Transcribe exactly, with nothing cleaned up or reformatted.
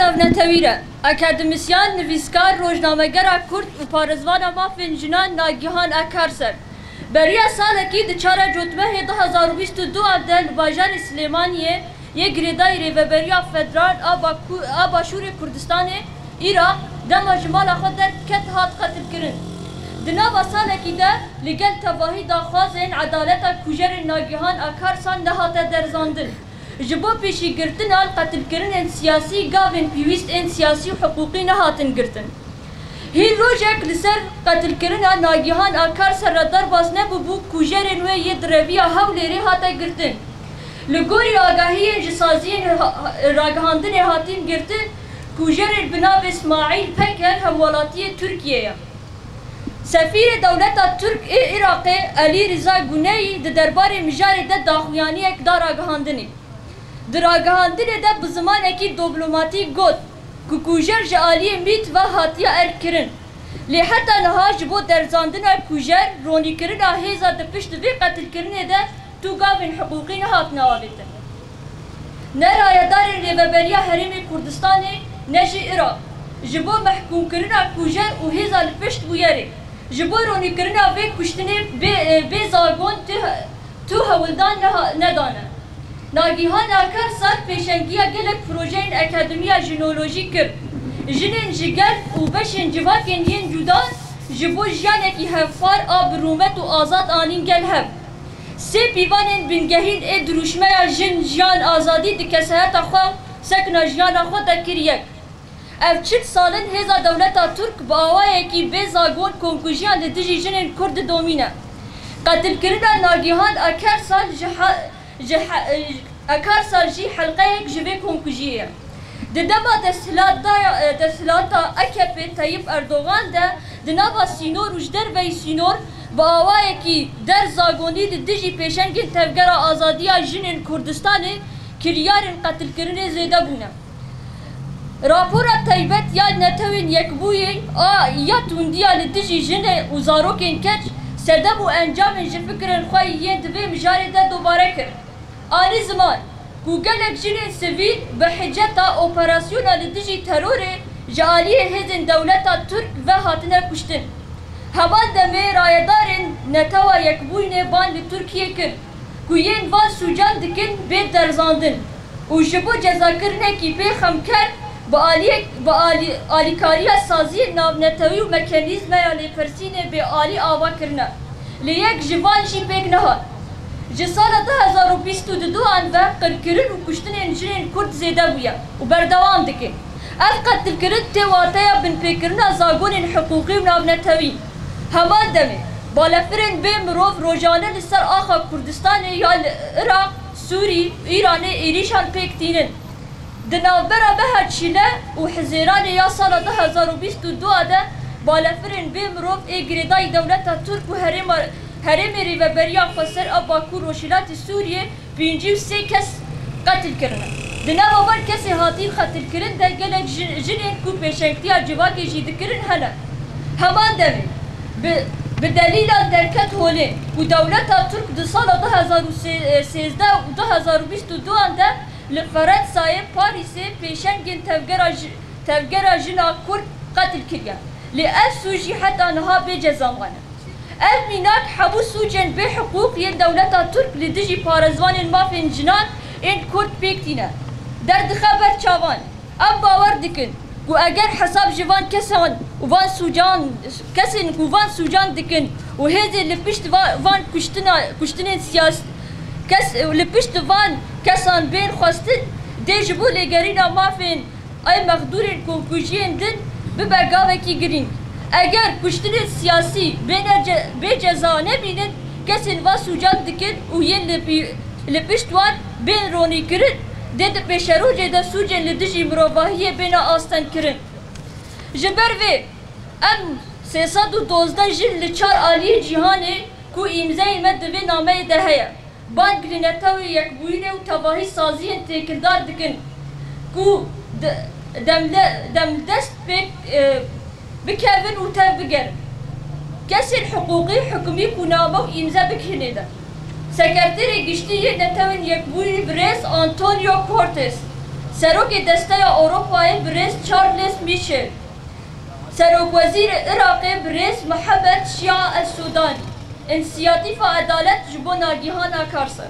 Navnetewî re, akademisyen, nivîskar, rojnamegera Kurd û parêzvana mafên jinan Nagihan Akarser, beriya salekî di çara Cotmehê du hezar û bîst û du de li bajarê Silêmaniyê yê girêdayî Rêveberiya Federal a Baku-, a Başûrê Kurdistanê, Îraq, dema ji mala xwe derdiket hat qetilkirin. Di nava salekî de li gel tevahî daxwazên edaleta kujerên Nagihan Akarsan nehate derzandin. Ji bo pêşîgirtina li qetilkirinên siyasî gavên pêwîst ên siyasî û hiqûqî nehatin girtin. Hîn rojek li ser qetilkirina Nagihan Akarser re derbas nebûbû, kujerên wê yê di reviya Hewlêrê hate girtin. Li gorî agahiyên ji saziyên ha-, ragihandinê hatîn girtin, kujerên bi navê Smaîl Peker hemwelatiyê Tirkiyê ye. Sefîrê dewleta Tirk ê Iraqê Elî Riza Guneyî di derbarê mijarê de daxuyaniyek da ragihandinê. Di ragihandinê de bi zimanekî diplomatîk got ku kujer ji aliyê MÎT ve hatiye erkkirin. Lê heta niha ji bo derzandina kujer, ronîkirina hêza di pişt vê qetilkirinê de tu gavên hiqûqî nehatine avêtin. Ne rayedarên Rêveberiya Herêmê Kurdistanê ne jî Iraq ji bo mehkûmkirina kujer û hêza li pişt bûyerê, ji bo ronîkirina vê kuştinê bê, bê zagon tu, tu hewldan neha-, nedane. Nagihan Akarsar pêşengiya gelek projeyên Akademiya Jinolojî kir. Jinên ji gel û beşên civakên yên cuda ji bo jiyanekî hevpar a bi rûmet û azad anîn gel hev. Sê pîvanên bingehîn ê dirûşmeya Jin, Jiyan, Azadî di kesayeta xwe, sekna jiyana xwe de kir yek. Ev çil sal in hêza dewleta Tirk bi awayekî bê zagon komkujiyan li dijî jinên Kurd didomîne. Qetilkirina Nagihan Akersal ji he-, ji he-, Akarsal jî helqeyek ji vê komkujiyê ye. Di dema desthilata, desthilata A K P Tayyip Erdogan de di nava sînor û ji derveyî sînor bi awayekî derzagonî li dijî pêşengên Tevgera Azadiya Jinên Kurdistanê kiryarên qetilkirinê zêde bûne. Rapora taybet ya Netewên Yekbûyî a ya tundiya li dijî jinê û zarokên keç sedem û encamên ji fikirên xwe yên di vê mijarê de dobare kir. Anî ziman ku gelek jinên sivîl bi hiceta operasyona li dijî terorê ji aliyê hêzên dewleta Tirk ve hatine kuştin. Heman demê rayedarên Netewa Yekbûyînê ban li Tirkiyê kir ku yên van sûcan dikin bê derzandin û ji bo cezakirinekî pê xemker bi aliyek-, bi alî-, alîkariya saziyên navnetewî û mekanîzmeya lêpirsînê bê alî ava kirine. Lê yek ji van jî pêk nehat. Ji sala du hezar û bîst û du an ve qirkirin û kuştinên jinên Kurd zêde bûye û berdewam dike. Ev qetilkirin tê wateya binpêkirina zagonên hiqûqî û navnetewî. Heman demê, balefirên bê mirov rojane li ser axa Kurdistanê ya li Iraq, Sûrî, Îranê êrîşan pêk tînin. Di navbera meha Çile û Hizêranê ya sala du hezar û bîst û du de balefirên bê mirov ê girêdayî dewleta Tirk û herêma, herêmê Rêveberiya Xweser a Bakur Rojhilatê Sûriyê pêncî û sê kes qetil kirine. Di nava van kesê hatîn qetilkirin de gelek jin, jinên ku pêşengtiya civakê jî dikirin hene. Heman demê, bi, bi delîlan derket holê ku dewleta Tirk di sala du hezar û sêzdeh û du hezar û bîst û du de li Ferensayê, Parîsê pêşengên tevgera ji, tevgera jina Kurd qetil kiriye. Lê ev sûc jî heta niha bê ceza mane. Ev mînak hemû sûcên bê hiqûq yên dewleta Tirk li dijî parêzvanên mafên jinan ên Kurd pêk tîne. Derdixe ber çavan. Em bawer dikin ku eger hesab ji van kesan û van sûcan, kesên ku van sûcan dikin û hêzên li pişt va-, van kuştina, kuştinên siyas-, kes, li pişt van kesan bên xwestin, dê ji bo lêgerîna mafên ê mexdûrên komkujiyên din bibe gavekî girîng. Eger kuştinên siyasî bêne ce-, bê ceza nebînin, kesên va sûcan dikin û yên li pî-, li pişt wan bên ronîkirin, dê di pêşerojê de sûcên li dijî mirovahiyê bêne astengkirin. Ji ber vê, em sê sed û dozdeh jin li çar aliyên cîhanê ku îmzeyên me di vê nameyê de heye, bang li Netewê Yekbûyînê û tevahî saziyên têkildar dikin ku de-, demde-, demdest pêk, e, bikevin û tev bigerin. Kesên hiqûqî hikimî ku name û îmze bigihîne de. Sekerterê Giştî yê Netewên Yekbûyî birêz Antonio Cortes, Serokê Desteya Ewropayê birêz Charles Michel, Serokwezîrê Iraqê birêz Mihemed Şia El Sudanî, Însiyatîfa Edalet ji bo Nagihana Karser.